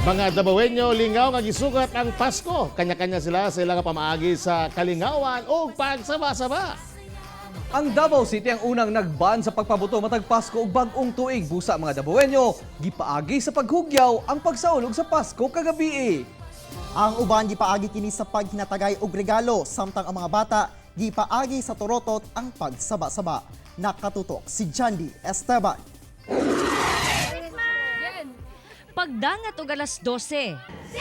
Mga Dabawenyo, lingaw nga gisugat ang Pasko. Kanya-kanya sila sa ilang pamaagi sa kalingawan o pagsaba-saba. Ang Davao City ang unang nagban sa pagpabuto matag Pasko ug bag-ong tuig, busa mga Dabawenyo gipaagi sa paghugyaw ang pagsaulog sa Pasko kagabi. Ang uban gipaagi kini sa paghinatagay og regalo, samtang ang mga bata gipaagi sa torotot ang pagsaba-saba. Nakatutok si Jandy Esteban. Pagdangat og alas 12. 6,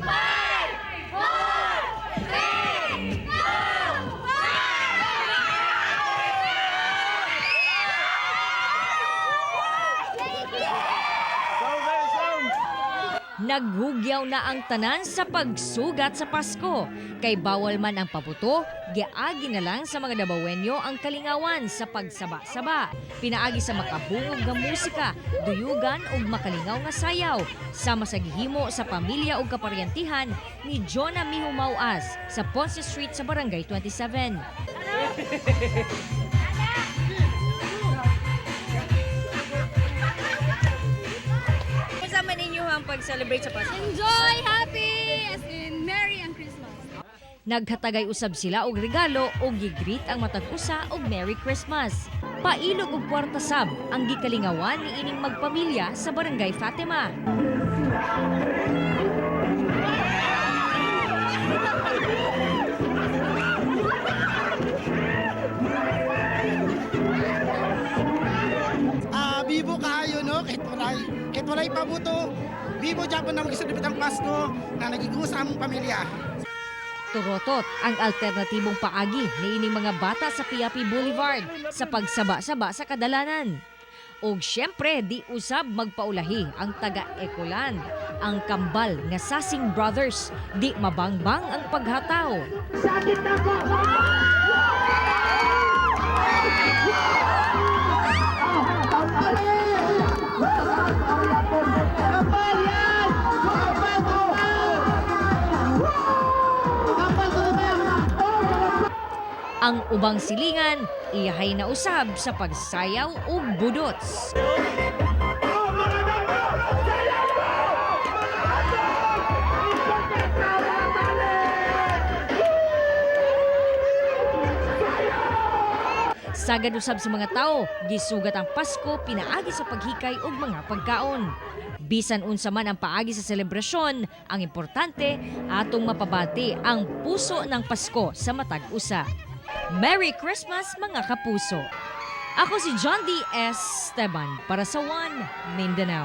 5, 4, 3, 2, 1. Naghugyaw na ang tanan sa pagsugat sa Pasko. Kay bawal man ang pabuto, giagi na lang sa mga Dabawenyo ang kalingawan sa pagsaba-saba. Pinaagi sa makabungog nga musika, duyugan ug makalingaw nga sayaw. Sama sa gihimo sa pamilya ug kaparyentihan ni Jonah Mihumawas sa Ponce Street sa Barangay 27. Unsa man ninyo ang pag-celebrate sa Pasko? Enjoy, happy, as in Merry ang Christmas. Naghatagay usab sila og regalo ug gigreet ang matag usa og Merry Christmas. Pailog og kwarta sab ang gikalingawan ni ining magpamilya sa Barangay Fatima. Ah, bibo kaayo, no, kahit walay pabuto, bibo japon na mag-celebrate ang Pasko na nagigusa among pamilya. Turotot ang alternatibong paagi ni ining mga bata sa Piapi Boulevard sa pagsaba-saba sa kadalanan. Og syempre di usab magpaulahi ang taga Ecoland, ang kambal nga Sasing Brothers, di mabangbang ang paghataw. Ang ubang silingan, iyahay na usab sa pagsayaw ug budots. Sagad usab sa mga tao, gisugat ang Pasko pinaagi sa paghikay ug mga pagkaon. Bisan unsa man ang paagi sa selebrasyon, ang importante atong mapabati ang puso ng Pasko sa matag usa. Merry Christmas, mga kapuso. Ako si John D. S. Esteban para sa One Mindanao.